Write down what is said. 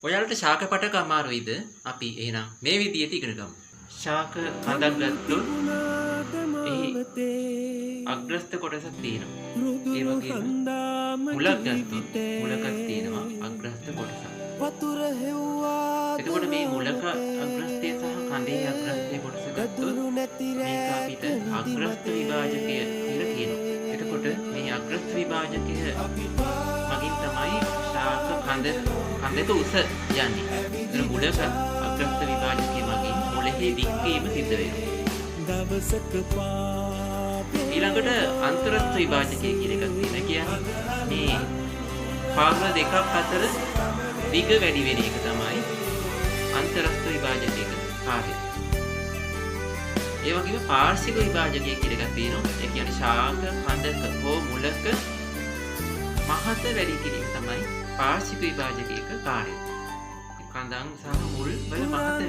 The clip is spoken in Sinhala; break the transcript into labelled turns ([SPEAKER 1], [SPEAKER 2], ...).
[SPEAKER 1] ඔයාලට ශාක පටක අමාරුයිද? අපි එහෙනම් මේ විදිහට ඉගෙන ගමු. ශාක කඳක් ගත්තොත් එහි අග්‍රස්ත කොටසක් තියෙනවා. ඒ වගේම මුලක් ගත්තොත් මුලකක් තියෙනවා අග්‍රස්ත කොටසක්. එතකොට මේ මුලක අග්‍රස්තය සහ කඳේ අග්‍රස්තය කොටස ගත්තොත් මේක අපිට අග්‍රස්ත විභාජකය කියලා කියනවා. එතකොට මේ අග්‍රස්ත විභාජකය මගින් තමයි ශාක කඳක උස යන්නේ. එතන මුලක අග්‍රස්ත විභාජකය මගින් මුලෙහි දික්වීම සිද්ධ වෙනවා. ඊළඟට අන්තරස්ත විභාජකය කියන එකක් තියෙනවා. කියන්නේ මේ පර්ව දෙකක් අතර දිග වැඩි වෙන එක තමයි අන්තරස්ත විභාජකයක කාර්යය. ඒ වගේම පාර්ශ්වික විභාජකය කියලා එකක් තියෙනවා. ඒ කියන්නේ ශාක කඳක හෝ මුලක මහත වැඩි කිරීම තමයි පාර්ශ්වික විභාජකයක කාර්යය. කඳන් සහ මුල් වල මහත